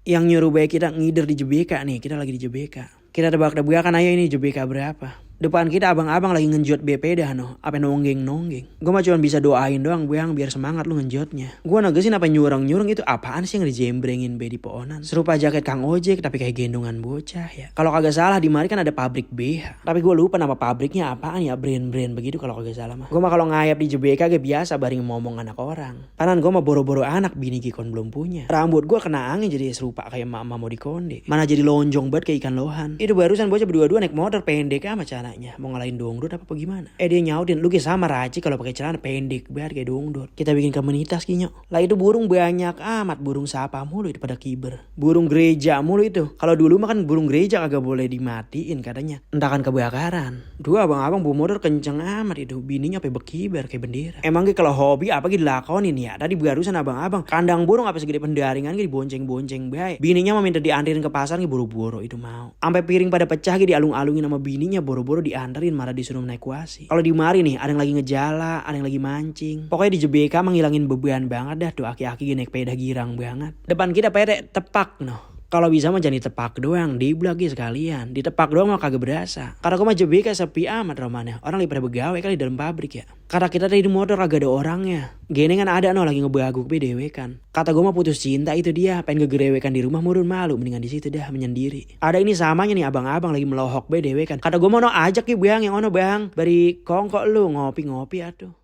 Yang nyuruh baik kita ngider di JBK nih, kita lagi di JBK. Kita tebak-tebakan aja ini JBK berapa. Depan kita abang-abang lagi ngenjot BP dah no. Apa nonggeng-nonggeng. Gue mah cuma bisa doain doang Bang biar semangat lu ngenjotnya. Gue negesin apa nyurang-nyurang itu apaan sih yang dijembrengin be di pohonan. Serupa jaket Kang Ojek tapi kayak gendongan bocah ya. Kalau kagak salah di mari kan ada pabrik BH. Tapi gue lupa nama pabriknya apaan ya, brand-brand begitu kalau kagak salah mah. Gue mah kalau ngayap di JBK gak biasa baring ngomong anak orang. Panan gue mah boro-boro anak bini gikon belum punya. Rambut gue kena angin jadi serupa kayak emak-emak mau dikonde. Mana jadi lonjong banget kayak ikan lohan. Itu barusan bocah berdua-dua naik motor pendek amat caranya. Mau ngalahin dongdut apa gimana? Dia nyautin lu kayak sama Raci kalau pakai celana pendek biar kayak dongdut. Kita bikin komunitas kinyo. Lah itu burung banyak amat, burung sapa mulu itu pada kiber. Burung gereja mulu itu. Kalau dulu mah kan burung gereja kagak boleh dimatiin katanya. Entah kan kebakaran. Dua abang-abang bawa motor kenceng amat itu. Bininya sampai berkibar kayak bendera. Emang kalau hobi apa gitu dilakonin ya? Tadi barusan abang-abang kandang burung apa segede pendaringan gitu dibonceng-bonceng bae. Bininya mah minta dianterin ke pasar gitu buru-buru itu mau. Sampai piring pada pecah gitu dialung-alungin sama bininya boro-boro dianterin malah disuruh naik kuasi. Kalau di mari nih ada yang lagi ngejala, ada yang lagi mancing. Pokoknya di JBK menghilangin beban banget dah tuh aki-aki naik sepeda girang banget. Depan kita pede tepak noh. Kalau bisa mah jangan ditepak doang, diblagi sekalian. Ditepak doang mah kagak berasa. Karena gue mah JBK sepi amat romannya. Orang lagi pada begawe kali di dalam pabrik ya. Kata kita tadi di motor kagak ada orangnya. Gini kan ada no lagi ngebaguk BDW kan. Kata gue mah putus cinta itu dia. Pengen ngegerewekan di rumah murun malu. Mendingan di situ dah menyendiri. Ada ini samanya nih abang-abang lagi melohok BDW kan. Kata gue mau no ajak ya bang yang ono bang. Bari kongkok lu ngopi-ngopi atuh.